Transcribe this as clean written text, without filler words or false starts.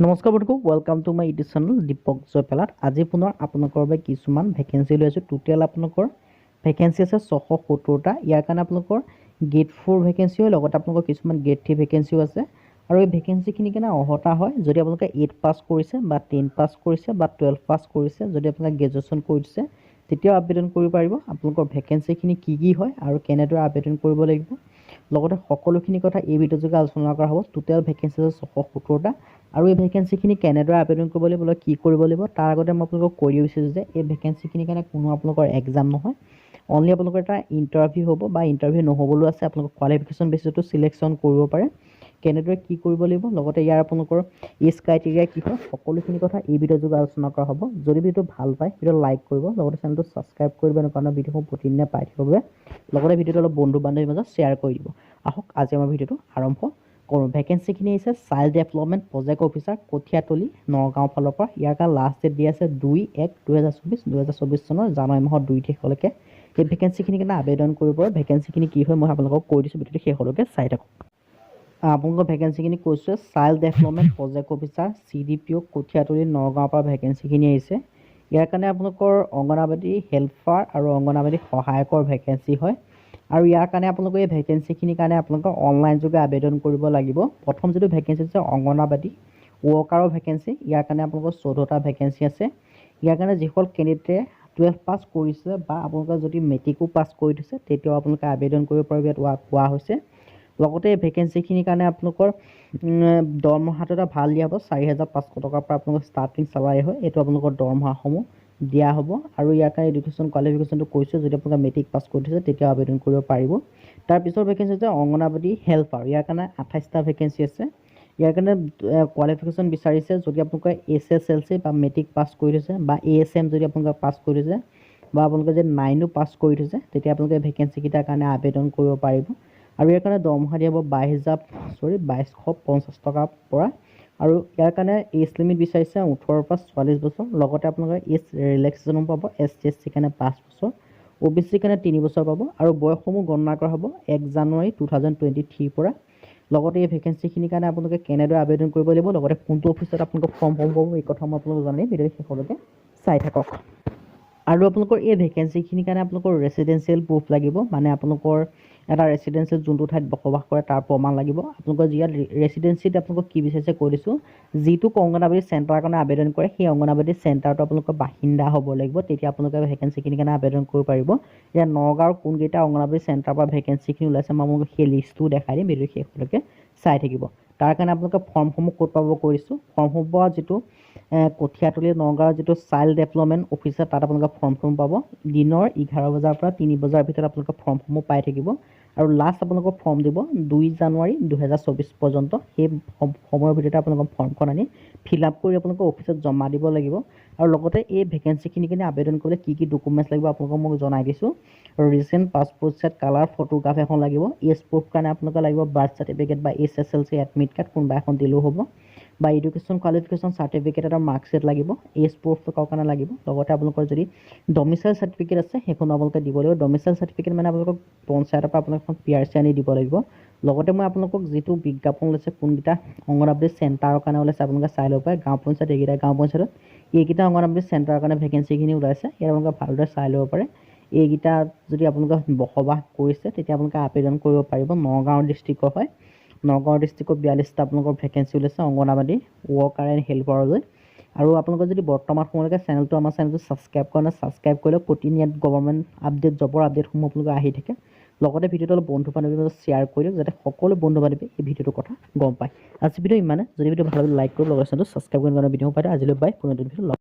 নমস্কাৰ বন্ধু, welcome to my YouTube channel Dipak জয়পেলাত। আজি পুনৰ আপোনালোকৰ বাবে কিছুমান ভেকেঞ্চি লৈ আছোঁ। টোটেল আপোনালোকৰ ভেকেঞ্চি আছে 670টা। ইয়াৰ কাৰণে আপোনালোকৰ গ্ৰেড 4 ভেকেঞ্চি হয়, লগতে আপোনালোকৰ কিছুমান গ্ৰেড 3 ভেকেঞ্চিও আছে। আৰু এই ভেকেঞ্চিখিনি কাৰণে অৰ্হতা হয় যদি আপোনালোকে 8 পাছ কৰিছে বা 10 পাছ কৰিছে বা 12 পাছ কৰিছে, যদি আপোনালোকে গ্ৰেজুৱেশ্যন কৰি দিছে, তেতিয়াও আবেদন কৰিব পাৰিব। আপোনালোকৰ ভেকেঞ্চিখিনি কি কি হয় আৰু কেনেদৰে আবেদন কৰিব লাগিব, লগতে সকলোখিনি কথা এই ভিডিঅ'ৰ যোগে আলোচনা কৰা হ'ব। টোটেল ভেকেঞ্চি আছে 670টা আৰু এই ভেকেঞ্চিখিনি কেনেদৰে আবেদন কৰিব লাগিব, কি কৰিব লাগিব, তাৰ আগতে মই আপোনালোকক কৈ দিব বিচাৰিছোঁ যে এই ভেকেঞ্চিখিনিৰ কাৰণে কোনো আপোনালোকৰ এক্সাম নহয়, অনলি আপোনালোকৰ এটা ইণ্টাৰভিউ হ'ব বা ইণ্টাৰভিউ নহ'বলৈও আছে। আপোনালোকৰ কোৱালিফিকেশ্যন বেচিছতো চিলেকশ্যন কৰিব পাৰে। কেনেদৰে কি কৰিব লাগিব, লগতে ইয়াৰ আপোনালোকৰ এজ ক্ৰাইটেৰিয়া কি হয়, সকলোখিনি কথা এই ভিডিঅ'ৰ যোগে আলোচনা কৰা হ'ব। যদি ভিডিঅ'টো ভাল পায়, ভিডিঅ'টো লাইক কৰিব, লগতে চেনেলটো ছাবস্ক্ৰাইব কৰিব এনেকুৱা ধৰণৰ ভিডিঅ'সমূহ প্ৰতিদিনে পাই থাকিবৰ বাবে। লগতে ভিডিঅ'টো অলপ বন্ধু বান্ধৱীৰ মাজত শ্বেয়াৰ কৰি দিব। আহক, আজি আমাৰ ভিডিঅ'টো আৰম্ভ কৰোঁ। ভেকেঞ্চিখিনি আহিছে child development project officer, Kathiatoli, Nagaon ফালৰ পৰা। ইয়াৰ কাৰণে লাষ্ট ডেট দিয়া আছে 2/1/2024, 2024 চনৰ জানুৱাৰী মাহৰ 2 তাৰিখলৈকে এই ভেকেঞ্চিখিনিৰ কাৰণে আবেদন কৰিব। ভেকেঞ্চিখিনি কি হয় মই আপোনালোকক কৈ দিছোঁ, ভিডিঅ'টো শেষলৈকে চাই থাকক। আপোনালোকৰ ভেকেঞ্চিখিনি কৈছোঁ, child development project officer, CDPO, Kathiatoli, নগাঁৱৰ পৰা ভেকেঞ্চিখিনি আহিছে। ইয়াৰ কাৰণে আপোনালোকৰ অংগনাবাদী হেল্পাৰ আৰু অংগনাবাদী সহায়কৰ ভেকেঞ্চি হয়। আৰু ইয়াৰ কাৰণে আপোনালোকৰ এই ভেকেঞ্চিখিনিৰ কাৰণে আপোনালোকৰ অনলাইন যোগে আবেদন কৰিব লাগিব। প্ৰথম যিটো ভেকেঞ্চি আছে, অংগনাবাদী ৱৰ্কাৰৰ ভেকেঞ্চি। ইয়াৰ কাৰণে আপোনালোকৰ 14টা ভেকেঞ্চি আছে। ইয়াৰ কাৰণে যিসকল কেণ্ডিডেটে 12 পাছ কৰিছে বা আপোনালোকে যদি মেট্ৰিকো পাছ কৰি থৈছে, তেতিয়াও আপোনালোকে আবেদন কৰিব পাৰিব, ইয়াত কোৱা হৈছে। লগতে এই ভেকেঞ্চিখিনিৰ কাৰণে আপোনালোকৰ দৰমহাটো এটা ভাল দিয়া হ'ব। 4500 টকাৰ পৰা আপোনালোকৰ ষ্টাৰ্টিং চেলাৰী হয়। এইটো আপোনালোকৰ দৰমহাসমূহ দিয়া হ'ব। আৰু ইয়াৰ কাৰণে এডুকেশ্যন কোৱালিফিকেশ্যনটো কৈছোঁ, যদি আপোনালোকে মেট্ৰিক পাছ কৰি থৈছে, তেতিয়াও আবেদন কৰিব পাৰিব। তাৰপিছৰ ভেকেঞ্চি হৈছে অংগনাবাদী হেল্পাৰ। ইয়াৰ কাৰণে 28টা ভেকেঞ্চি আছে। ইয়াৰ কাৰণে কোৱালিফিকেশ্যন বিচাৰিছে যদি আপোনালোকে এইচএছএলচি বা মেট্ৰিক পাছ কৰি থৈছে বা এএছএম যদি আপোনালোকে পাছ কৰি থৈছে বা আপোনালোকে যদি নাইনো পাছ কৰি থৈছে, তেতিয়া আপোনালোকে ভেকেঞ্চিকেইটাৰ কাৰণে আবেদন কৰিব পাৰিব। আৰু ইয়াৰ কাৰণে দৰমহা দিয়া হ'ব 22 হাজাৰ, চৰি, 2250 টকাৰ পৰা। আৰু ইয়াৰ কাৰণে এজ লিমিট বিচাৰিছে 18ৰ পৰা 44 বছৰ। লগতে আপোনালোকে এজ ৰিলেক্সেশ্যনো পাব। এছ টি, এছ চিৰ কাৰণে 5 বছৰ, অ' বি চিৰ কাৰণে 3 বছৰ পাব। আৰু বয়সসমূহ গণনা কৰা হ'ব 1 জানুৱাৰী 2023ৰ পৰা। লগতে এই ভেকেঞ্চিখিনিৰ কাৰণে আপোনালোকে কেনেদৰে আবেদন কৰিব লাগিব, লগতে কোনটো অফিচত আপোনালোকে ফৰ্মসমূহ পাব, এই কথা মই আপোনালোকক জনাই, ভিডিঅ'টো শেষলৈকে চাই থাকক। আৰু আপোনালোকৰ এই ভেকেঞ্চিখিনিৰ কাৰণে আপোনালোকৰ ৰেচিডেঞ্চিয়েল প্ৰুফ লাগিব, মানে আপোনালোকৰ এটা ৰেচিডেঞ্চিয়েল, যোনটো ঠাইত বসবাস কৰে তাৰ প্ৰমাণ লাগিব। আপোনালোকৰ ইয়াত ৰেচিডেঞ্চিত আপোনালোকক কি বিচাৰিছে কৈ দিছোঁ। যিটো অংগনাবাদী চেণ্টাৰৰ কাৰণে আবেদন কৰে, সেই অংগনাবাদী চেণ্টাৰটো আপোনালোকৰ বাসিন্দা হ'ব লাগিব, তেতিয়া আপোনালোকে ভেকেঞ্চিখিনিৰ কাৰণে আবেদন কৰিব পাৰিব। এতিয়া নগাঁৱৰ কোনকেইটা অংগনাবাদী চেণ্টাৰৰ পৰা ভেকেঞ্চিখিনি ওলাইছে, মই আপোনালোকক সেই লিষ্টটোও দেখাই দিম, ভিডিঅ' শেষলৈকে চাই থাকিব। তাৰ কাৰণে আপোনালোকে ফৰ্মসমূহ ক'ত পাব কৈ দিছোঁ। ফৰ্মসমূহ যিটো কঠীয়াতলি, নগাঁৱৰ যিটো চাইল্ড ডেভেলপমেণ্ট অফিচাৰ, তাত আপোনালোকে ফৰ্মসমূহ পাব। দিনৰ 11 বজাৰ পৰা 3 বজাৰ ভিতৰত আপোনালোকে ফৰ্মসমূহ পাই থাকিব। আৰু লাষ্ট আপোনালোকৰ ফৰ্ম দিব 2 জানুৱাৰী 2024 পৰ্যন্ত। সেই সময়ৰ ভিতৰতে আপোনালোকৰ ফৰ্মখন আনি ফিল আপ কৰি আপোনালোকৰ অফিচত জমা দিব লাগিব। আৰু লগতে এই ভেকেঞ্চিখিনিৰ কাৰণে আবেদন কৰিবলৈ কি কি ডকুমেণ্টছ লাগিব আপোনালোকক মই জনাই দিছোঁ। Recent passport size colour photograph এখন লাগিব। এজ প্ৰুফ কাৰণে আপোনালোকে লাগিব বাৰ্থ চাৰ্টিফিকেট বা এইচএছএলচি এডমিট কাৰ্ড কোনোবা এখন দিলেও হ'ব, বা এডুকেশ্যন কোৱালিফিকেশ্যন চাৰ্টিফিকেট এটা, মাৰ্কশ্বিট লাগিব, এজ প্ৰুফ কাৰণে লাগিব। লগতে আপোনালোকৰ যদি ডমিচাইল চাৰ্টিফিকেট আছে, সেইখনো আপোনালোকে দিব লাগিব। ডমিচাইল চাৰ্টিফিকেট মানে আপোনালোকক পঞ্চায়তৰ পৰা আপোনালোক এখন পিআৰচি আনি দিব লাগিব। লগতে মই আপোনালোকক যিটো বিজ্ঞাপন ওলাইছে, কোনকেইটা অংগনাবাদী চেণ্টাৰৰ কাৰণে ওলাইছে, আপোনালোকে চাই ল'ব পাৰে। গাঁও পঞ্চায়ত, এইকেইটা গাঁও পঞ্চায়তত এইকেইটা অংগনাবাদী চেণ্টাৰৰ কাৰণে ভেকেঞ্চিখিনি ওলাইছে। ইয়াত আপোনালোকে ভালদৰে চাই ল'ব পাৰে। এইকেইটা যদি আপোনালোকে বসবাস কৰিছে, তেতিয়া আপোনালোকে আবেদন কৰিব পাৰিব। নগাঁও ডিষ্ট্ৰিক্টৰ হয়। নগাঁও ডিষ্ট্ৰিক্টৰ 42টা আপোনালোকৰ ভেকেঞ্চি ওলাইছে অংগনাবাদী ৱৰ্কাৰ এণ্ড হেল্পাৰলৈ। আৰু আপোনালোকে যদি বৰ্তমান সময়লৈকে আমাৰ চেনেলটো ছাবস্ক্ৰাইব কৰা নাই, ছাবস্ক্ৰাইব কৰি লওক। প্ৰতিনিয়ত গভৰ্ণমেণ্ট আপডেট, জবৰ আপডেটসমূহ আপোনালোকৰ আহি থাকে। লগতে ভিডিঅ'টো অলপ বন্ধু বান্ধৱীৰ মাজত শ্বেয়াৰ কৰি দিয়ক, যাতে সকলো বন্ধু বান্ধৱীয়ে এই ভিডিঅ'টোৰ কথা গম পায়। আজি ভিডিঅ' ইমানে। যদি ভিডিঅ' ভাল লাগে, লাইক কৰিব, লগতে চেনেলটো ছাবস্ক্ৰাইব কৰি ভিডিঅ' পায়। আজিলৈ বাই, পুনৰ ভিডিঅ' লগ